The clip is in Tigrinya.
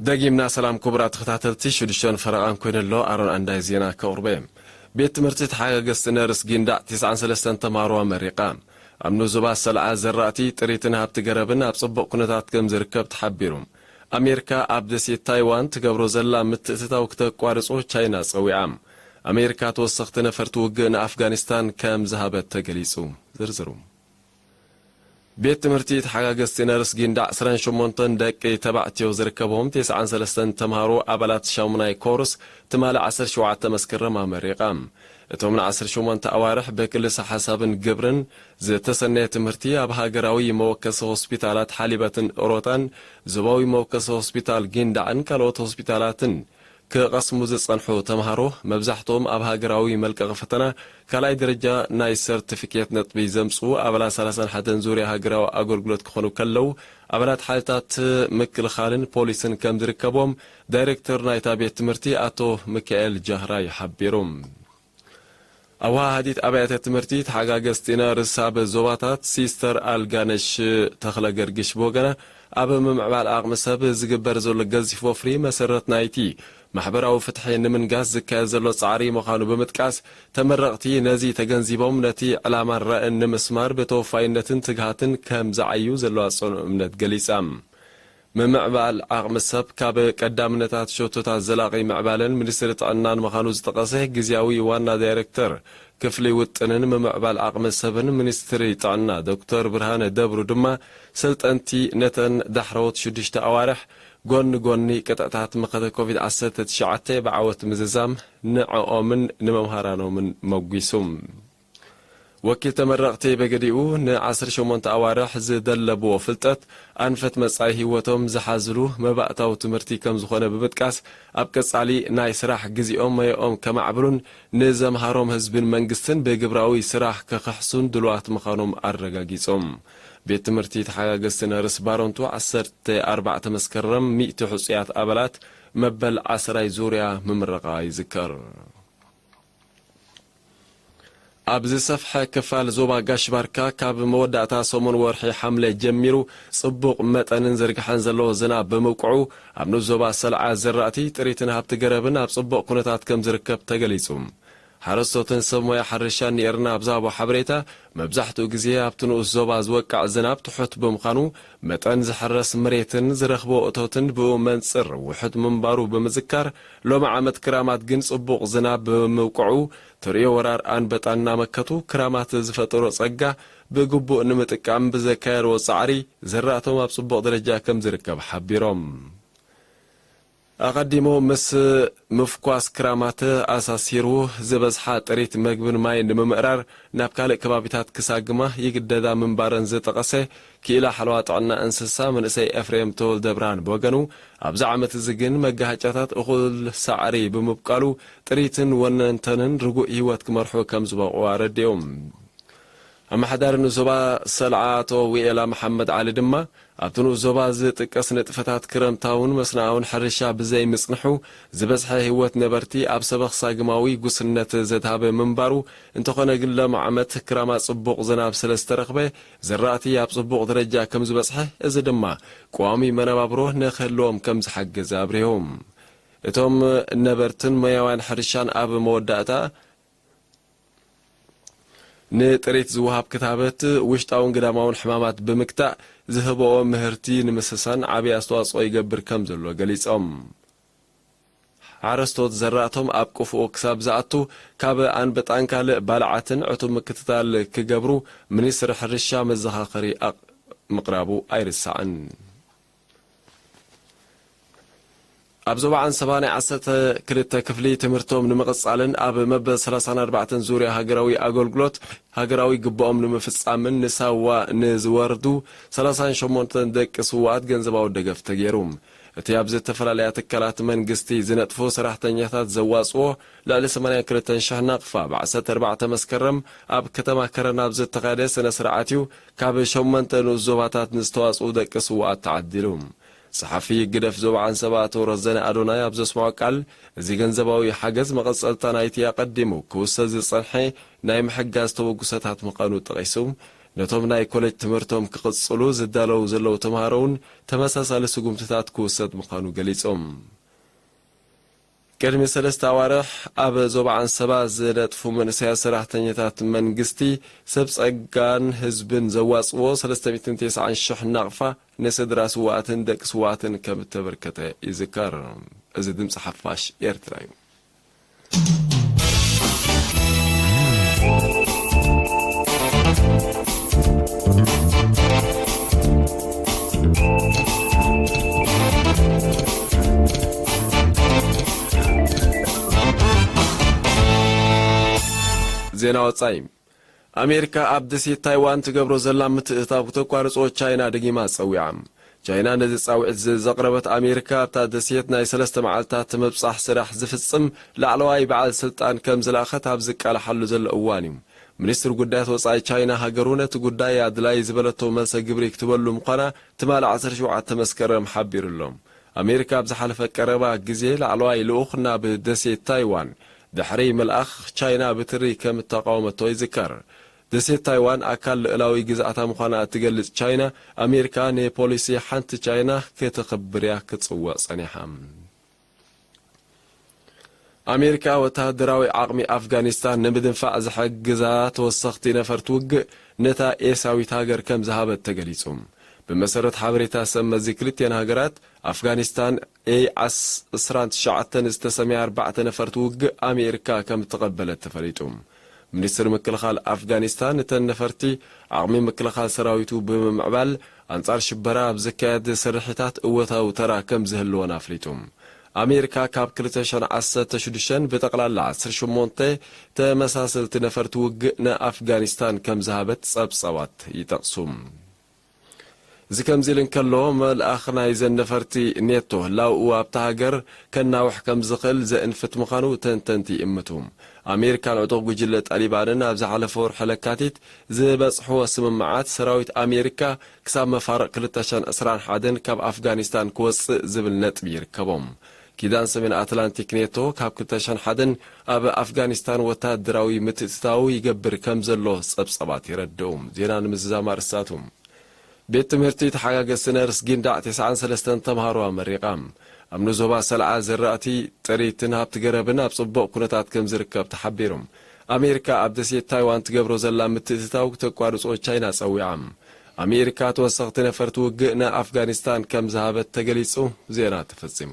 ደጊምና ሰላም ክቡራት ተኸታተልቲ፣ ሽዱሽተን ፈረቓን ኮይኑ ኣሎ። ኣሮን ኣንዳይ ዜና ከቕርበ። ቤት ትምህርቲ ተሓጋገዝቲ ነርስ ጊንዳዕ ትስዓን ሰለስተን ተምሃሮ ኣመሪቓ። ኣብ ንኡስ ዞባ ሰልዓ ዘራእቲ፣ ጥሪትን ሃብቲ ገረብን ኣብ ጽቡቕ ኩነታት ከም ዝርከብ ተሓቢሩ። ኣሜሪካ ኣብ ደሴት ታይዋን ትገብሮ ዘላ ምትእትታው ክተቋርጾ ቻይና ጸዊዓ። ኣሜሪካ ተወሰኽቲ ነፈርቲ ውግእ ንኣፍጋኒስታን ከም ዝሃበት ተገሊጹ። ዝርዝሩ። ቤት ትምህርቲ ተሓጋገዝቲ ነርስ ጊንዳዕ ዕስራን ሸሞንተን ደቂ ተባዕትዮ ዝርከብዎም ተስዓን ሰለስተን ተምሃሮ ኣባላት ሻሙናይ ኮርስ ትማሊ ዓሰርተ ሸውዓተ መስከረም ኣመሪቓ። እቶም ንዓሰርተ ሸሞንተ ኣዋርሕ ብክልሰ ሓሳብን ግብርን ዝተሰነየ ትምህርቲ ኣብ ሃገራዊ መወከሲ ሆስፒታላት ሓሊበትን ኦሮታን፣ ዞባዊ መወከሲ ሆስፒታል ጊንዳዕን ካልኦት ሆስፒታላትን ክቐስሙ ዝጸንሑ ተምሃሮ፣ መብዛሕትኦም ኣብ ሃገራዊ መልቀቒ ፈተና ካልኣይ ደረጃ ናይ ሰርቲፊኬት ነጥቢ ዘምጽኡ ኣባላት ሰላሳን ሓደን ዙርያ ሃገራዊ ኣገልግሎት ክኾኑ ከለዉ፣ ኣባላት ሓይልታት ምክልኻልን ፖሊስን ከም ዝርከብዎም ዳይሬክተር ናይታ ቤት ትምህርቲ ኣቶ ሚካኤል ጃህራይ ሓቢሩ። ኣወሃሃዲት ኣብያተ ትምህርቲ ተሓጋገዝቲ ነርስ ኣብ ዞባታት ሲስተር ኣልጋነሽ ተኽለ ገርግሽ ብወገና፣ ኣብ ምምዕባል ዓቕሚ ሰብ ዝግበር ዘሎ ገዚፍ ወፍሪ መሰረት ናይቲ ማሕበራዊ ፍትሒ ንምንጋስ ዝካየድ ዘሎ ጻዕሪ ምዃኑ ብምጥቃስ፣ ተመረቕቲ ነዚ ተገንዚቦም ነቲ ዕላማን ራእን ንምስማር ብተወፋይነትን ትግሃትን ከም ዝዓዩ ዘለዋ ጽኑዕ እምነት ገሊጻ። ምምዕባል ዓቕሚ ሰብ ካብ ቀዳምነታት ሸቶታት ዘላቒ ምዕባለን ሚኒስትሪ ጥዕናን ምዃኑ ዝጠቐሰ ግዝያዊ ዋና ዳይሬክተር ክፍሊ ውጥንን ምምዕባል ዓቕሚ ሰብን ሚኒስትሪ ጥዕና ዶክተር ብርሃነ ደብሩ ድማ፣ ሰልጠንቲ ነተን ዳሕረዎት ሽዱሽተ ኣዋርሕ ጎኒ ጎኒ ቅጥዕታት መኸተ ኮቪድ ዓሰርተ ትሽዓተ ብዓወት ምዝዛም ንዕኦምን ንመምሃራኖምን መጒሱ። ወኪል ተመረቕቲ ብግዲኡ፣ ንዓሰርተ ሸሞንተ ኣዋርሕ ዝደለብዎ ፍልጠት ኣንፈት መጻኢ ህይወቶም ዝሓዝሉ መባእታዊ ትምህርቲ ከም ዝኾነ ብምጥቃስ፣ ኣብ ቀጻሊ ናይ ስራሕ ግዜኦም መያኦም ከማዕብሉን ንዘምሃሮም ህዝብን መንግስትን ብግብራዊ ስራሕ ክኽሕሱን ድሉዋት ምዃኖም ኣረጋጊጾም። ቤት ትምህርቲ ተሓጋገዝቲ ነርስ ባረንቱ ዓሰርተ ኣርባዕተ መስከረም ሚእቲ ሕጹያት ኣባላት መበል ዓስራይ ዙርያ ምምረቓ ይዝከር። ኣብ ዝሰፍሐ ክፋል ዞባ ጋሽ ባርካ፣ ካብ መወዳእታ ሰሙን ወርሒ ሓምለ ጀሚሩ ጽቡቕ መጠንን ዝርግሐን ዘለዎ ዝናብ ብምብቅዑ፣ ኣብ ንኡስ ዞባ ሰልዓ ዝራእቲ፣ ጥሪትን ሃብቲ ገረብን ኣብ ጽቡቕ ኩነታት ከም ዝርከብ ተገሊጹ። ሓረስቶትን ሰብ ሞያ ሕርሻን ንኤርና ኣብ ዝሃቦ ሓበሬታ፣ መብዛሕትኡ ግዜ ኣብቲ ንኡስ ዞባ ዝወቅዕ ዝናብ ትሑት ብምዃኑ፣ መጠን ዝሕረስ መሬትን ዝረኽቦ እቶትን ብኡ መንጽር ውሑድ ምንባሩ ብምዝካር፣ ሎሚ ዓመት ክራማት ግን ጽቡቕ ዝናብ ብምብቅዑ፣ ተርእዮ ወራር ኣንበጣ እናመከቱ ክራማት ዝፈጠሮ ጸጋ ብግቡእ ንምጥቃም ብዘካየድዎ ጻዕሪ፣ ዝራእቶም ኣብ ጽቡቕ ደረጃ ከም ዝርከብ ሓቢሮም። ኣቐዲሙ ምስ ምፍኳስ ክራማት ኣሳሲሩ፣ ዝበዝሓ ጥሪት መግብን ማይን ንምምእራር ናብ ካልእ ከባቢታት ክሳግማ ይግደዳ ምንባረን ዝጠቐሰ ክኢላ ሓለዋ ጥዕና እንስሳ መንእሰይ ኤፍሬም ተወልደብርሃን ብወገኑ፣ ኣብዚ ዓመት እዚ ግን መጋሃጫታት እኹል ሳዕሪ ብምብቃሉ፣ ጥሪትን ወነንተንን ርጉእ ህይወት ክመርሑ ከም ዝበቕዑ ኣረዲኦም። ኣመሓዳሪ ንኡስ ዞባ ሰልዓ ኣቶ ዊኤላ መሓመድ ዓሊ ድማ፣ ኣብቲ ንኡስ ዞባ ዝጥቀስ ንጥፈታት ክረምታውን መስኖኣውን ሕርሻ ብዘይ ምጽንሑ፣ ዝበዝሐ ህይወት ነበርቲ ኣብ ሰበኽ ሳግማዊ ጉስነት ዘድሃበ ምንባሩ፣ እንተኾነ ግን ሎም ዓመት ክራማ ጽቡቕ ዝናብ ስለ ዝተረኽበ፣ ዘራእቲ ኣብ ጽቡቕ ደረጃ ከም ዝበጽሐ፣ እዚ ድማ ቀዋሚ መነባብሮ ንክህልዎም ከም ዝሓገዘ ኣብሪሆም። እቶም ነበርትን ሞያውያን ሕርሻን ኣብ መወዳእታ ንጥሪት ዝወሃብ ክታበት፣ ውሽጣውን ግዳማውን ሕማማት ብምግታእ ዝህብኦ ምህርቲ ንምስሳን ዓብዪ ኣስተዋጽኦ ይገብር ከም ዘሎ ገሊጾም። ሓረስቶት ዘራእቶም ኣብ ቅፍኦ ክሳብ ዝኣቱ፣ ካብ ኣንበጣን ካልእ ባልዓትን ዕቱብ ምክትታል ክገብሩ ሚኒስትሪ ሕርሻ መዘኻኸሪ ኣቕ-፣ ምቕራቡ ኣይርሳዕን። ኣብ ዞባ ዓንሰባ ናይ ዓሰርተ ክልተ ክፍሊ ትምህርቶም ንምቕጻልን ኣብ መበል ሰላሳን ኣርባዕተን ዙርያ ሃገራዊ ኣገልግሎት ሃገራዊ ግብኦም ንምፍጻምን ንሳዋ ንዝወርዱ ሰላሳን ሸሞንተን ደቂ ስውኣት ገንዘባዊ ደገፍ ተገይሩ። እቲ ኣብ ዝተፈላለያ ትካላት መንግስቲ ዝነጥፉ ሰራሕተኛታት ዘዋጽዎ ልዕሊ ሰማንያን ክልተን ሽሕ ናቕፋ፣ ብ ዓሰርተ ኣርባዕተ መስከረም ኣብ ከተማ ከረን ኣብ ዝተኻየደ ስነ ስርዓት እዩ ካብ ሸሞንተ ንኡስ ዞባታት ንዝተዋጽኡ ደቂ ስውኣት ተዓዲሉ። ጸሓፊ ግደፍ ዞባ ዓንሰባ ኣቶ ረዘነ ኣዶናይ ኣብ ዘስምዖ ቃል፣ እዚ ገንዘባዊ ሓገዝ መቐጸልታ ናይቲ ኣቐዲሙ ክውሰድ ዝጸንሐ ናይ ምሕጋዝ ተበግሶታት ምዃኑ ጠቒሱ፣ ነቶም ናይ ኮሌጅ ትምህርቶም ክቕጽሉ ዝዳለዉ ዘለዉ ተምሃሮ እውን ተመሳሳሊ ስጉምትታት ክውሰድ ምዃኑ ገሊጾም። ቅድሚ ሰለስተ ኣዋርሕ ኣብ ዞባ ዓንሰባ ዝነጥፉ መንእሰያት ሰራሕተኛታት መንግስቲ ሰብ ጸጋን ህዝብን ዘዋጽዎ ሰለስተ ሚእትን ተስዓን ሽሕ ናቕፋ ንስድራ ስውኣትን ደቂ ስውኣትን ከም እተበርከተ ይዝከር። እዚ ድምጺ ሓፋሽ ኤርትራ እዩ። ዜና ወጻኢ። ኣሜሪካ ኣብ ደሴት ታይዋን ትገብሮ ዘላ ምትእትታው ክተቋርጾ ቻይና ደጊማ ጸዊዓ። ቻይና ነዚ ጻውዒት ዘ-፣ ዘቕረበት ኣሜሪካ ኣብታ ደሴት ናይ ሰለስተ መዓልታት ምብጻሕ ስራሕ ዝፍጽም ላዕለዋይ በዓል ስልጣን ከም ዝለኣኸት ኣብ ዝቃላሓሉ ዘሎ እዋን እዩ። ሚኒስትር ጉዳያት ወጻኢ ቻይና ሃገሩ ነቲ ጉዳይ ኣድላይ ዝበለቶ መልሰ ግብሪ ክትበሉ ምዃና ትማሊ ዓሰርተ ሸውዓተ መስከረም ሓቢሩ ኣሎ። ኣሜሪካ ኣብ ዝሓለፈ ቀረባ ግዜ ላዕለዋይ ልኡኽ ናብ ደሴት ታይዋን ድሕሪ ምልኣኽ ቻይና ብትሪ ከም እተቃወመቶ ይዝከር። ደሴት ታይዋን ኣካል ልእላዊ ግዝኣታ ምዃና እትገልጽ ቻይና፣ ኣሜሪካ ንፖሊሲ ሓንቲ ቻይና ክትኽብር እያ ክትጽውዕ ጸኒሓ። ኣሜሪካ ወተሃደራዊ ዓቕሚ ኣፍጋኒስታን ንምድንፋዕ ዝሕግዛ ተወሰኽቲ ነፈርቲ ውግእ ነታ ኤስያዊት ሃገር ከም ዝሃበት ተገሊጹ። ብመሰረት ሓበሬታ ሰብ መዚ ክልቲኤን ሃገራት፣ ኣፍጋኒስታን ኤ ዕስራን ትሽዓተን ዝተሰምያ ኣርባዕተ ነፈርቲ ውግእ ኣሜሪካ ከም እተቐበለት ተፈሊጡ። ሚኒስትሪ ምክልኻል ኣፍጋኒስታን፣ እተን ነፈርቲ ዓቕሚ ምክልኻል ሰራዊቱ ብምምዕባል፣ ኣንጻር ሽበራ ኣብ ዝካየድ ስርሒታት እወታዊ ተራ ከም ዝህልወን ኣፍሊጡ። ኣሜሪካ ካብ ክልተ ሽሕን ዓሰርተ ሽዱሽተን ብጠቕላላ ዓሰርተ ሸሞንተ ተመሳሰልቲ ነፈርቲ ውግእ ንኣፍጋኒስታን ከም ዝሃበት ጸብጻባት ይጠቕሱ። እዚ ከምዚ ኢሉ እንከሎ፣ መልኣኽ ናይዘን ነፈርቲ ኔቶ ህላውኡ ኣብታ ሃገር ከናውሕ ከም ዝኽእል ዘእንፍት ምዃኑ ተንተንቲ ይእምቱ። ኣሜሪካን ዕጡቕ ጉጅለ ጣሊባንን ኣብ ዝሓለፈ ወርሒ ለካቲት ዝበጽሕዎ ስምምዓት፣ ሰራዊት ኣሜሪካ ክሳብ መፋርቕ ክልተ ሽሕን ዕስራን ሓደን ካብ ኣፍጋኒስታን ክወጽእ ዝብል ነጥቢ ይርከቦም። ኪዳን ሰሜን ኣትላንቲክ ኔቶ ካብ ክልተ ሽሕን ሓደን ኣብ ኣፍጋኒስታን ወተሃደራዊ ምትእትታው ይገብር ከም ዘሎ ጸብጻባት የረድኡ። ዜና ንምዝዛም ኣርእስታቱ። ቤት ትምህርቲ ተሓጋገዝቲ ነርስ ጊንዳዕ ተስዓን ሰለስተን ተምሃሮ ኣመሪቓ። ኣብ ንዞባ ሰልዓ ዘራእቲ፣ ጥሪትን ሃብቲ ገረብን ኣብ ጽቡቕ ኩነታት ከም ዝርከብ ተሓቢሩ። ኣሜሪካ ኣብ ደሴት ታይዋን ትገብሮ ዘላ ምትእትታው ክተቋርጾ ቻይና ጸዊዓ። ኣሜሪካ ተወሰኽቲ ነፈርቲ ውግእ ንኣፍጋኒስታን ከም ዝሃበት ተገሊጹ። ዜና ተፈጺሙ።